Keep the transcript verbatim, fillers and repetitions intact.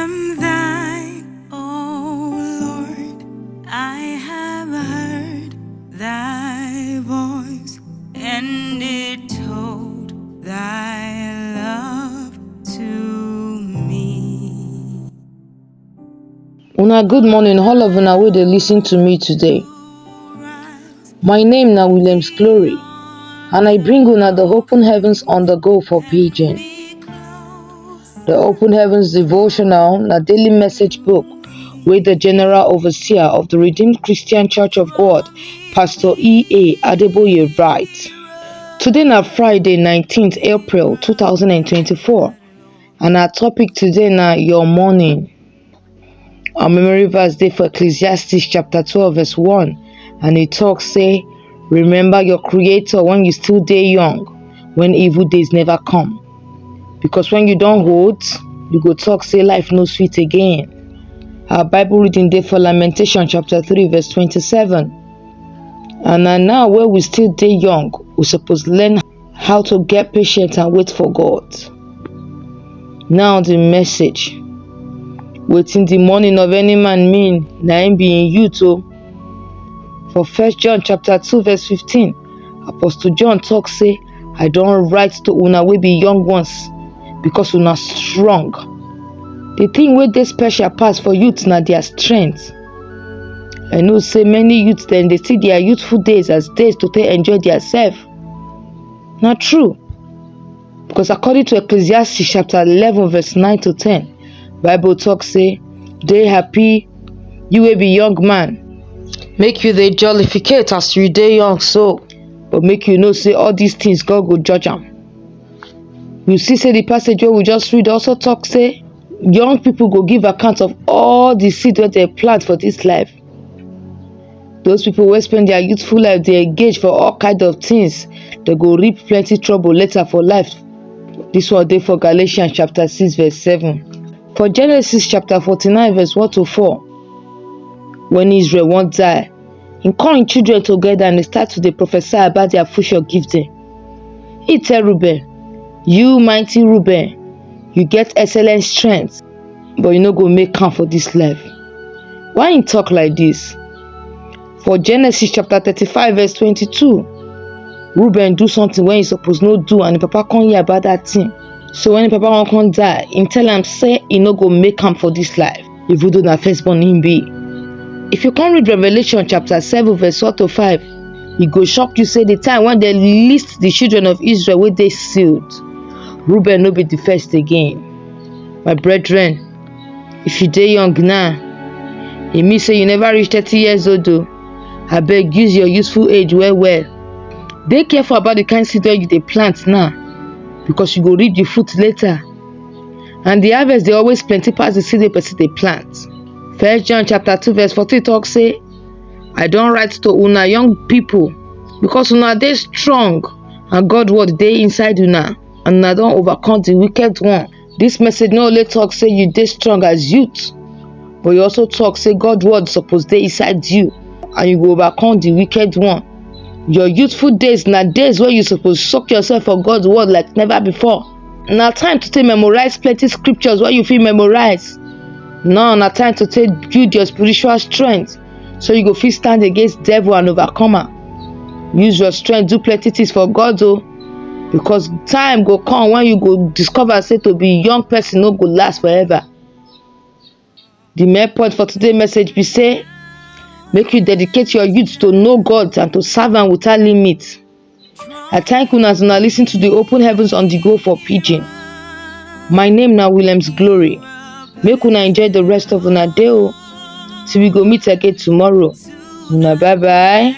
am thine, O Lord. I have heard thy voice, and it told thy love to me. Una good morning, all of una wey dey listen to me today. My name na Williams Glory, and I bring una the Open Heavens on the Go for Pidgin. The Open Heavens devotional na daily message book wey the General Overseer of the Redeemed Christian Church of God, Pastor E A Adeboye, write. Today na Friday, nineteenth April two thousand and twenty-four, and our topic today na your morning. Our memory verse dey for Ecclesiastes chapter twelve verse one, and e talk say, "Remember your Creator when you still dey young, when evil days never come. Because when you don old, you go talk say life no sweet again." Our Bible reading dey for Lamentation chapter three verse twenty-seven. And na now wey we still dey young, we suppose learn how to get patient and wait for God. Now the message. Wetin the morning of any man mean, na im be im youth o. For First John chapter two verse fifteen, Apostle John talk say, "I don write to una wey be young ones, because una strong." The thing wey dey special pass for youth na their strength. I know say many youth dem dey see their youthful days as days to take enjoy their self. Na true. Because according to Ecclesiastes chapter eleven verse nine to ten, Bible talk say, "Dey happy, you wey be young man. Make you dey jollificate as you dey young so, but make you know say all these things God go judge am." You see say the passage wey we just read also talk say young people go give account of all the seed wey dem plant for this life. Those people wey spend their youthful life dey engage for all kind of things, dem go reap plenty trouble later for life. This one dey for Galatians chapter six verse seven. For Genesis chapter forty-nine verse one to four, when Israel wan die, he call him children together and he start to dey prophesy about their future give them. He tell Reuben, "You mighty Reuben, you get excellent strength, but you no go make am for this life." Why he talk like this? For Genesis chapter thirty-five verse twenty-two, Reuben do something wey he suppose no do, and him papa come hear about that thing. So when him papa wan come die, he tell am say he no go make am for this life, even though na firstborn him be. If you come read Revelation chapter seven verse one to five, e go shock you say the time when dem list the children of Israel wey dey sealed, Reuben no be the first again. My brethren, if you dey young now, e mean say you never reach thirty years old o. Abeg, use your useful age well well. Dey careful about the kind seed wey you dey plant now, because you go reap the fruit later. And the harvest dey always plenty pass the seed wey person dey plant. First John chapter two verse fourteen talk say, "I don write to una young people, because una dey strong, and God word dey inside una, and una don overcome the wicked one." This message no only talk say you dey strong as youth, but e also talk say God word suppose dey inside you, and you go overcome the wicked one. Your youthful days na days wey you suppose soak yourself for God word like never before. Na time to take memorize plenty scriptures wey you fit memorize. Now na time to take build your spiritual strength, so you go fit stand against devil and overcome am. Use your strength do plenty things for God o, because time go come when you go discover say to be young person no go last forever. The main point for today message be say, make you dedicate your youth to know God and to serve am without limit. I thank una as una listen to the Open Heavens on the Go for Pidgin. My name na Williams Glory. Make una enjoy the rest of una day o. Till we go meet again tomorrow. Una bye bye.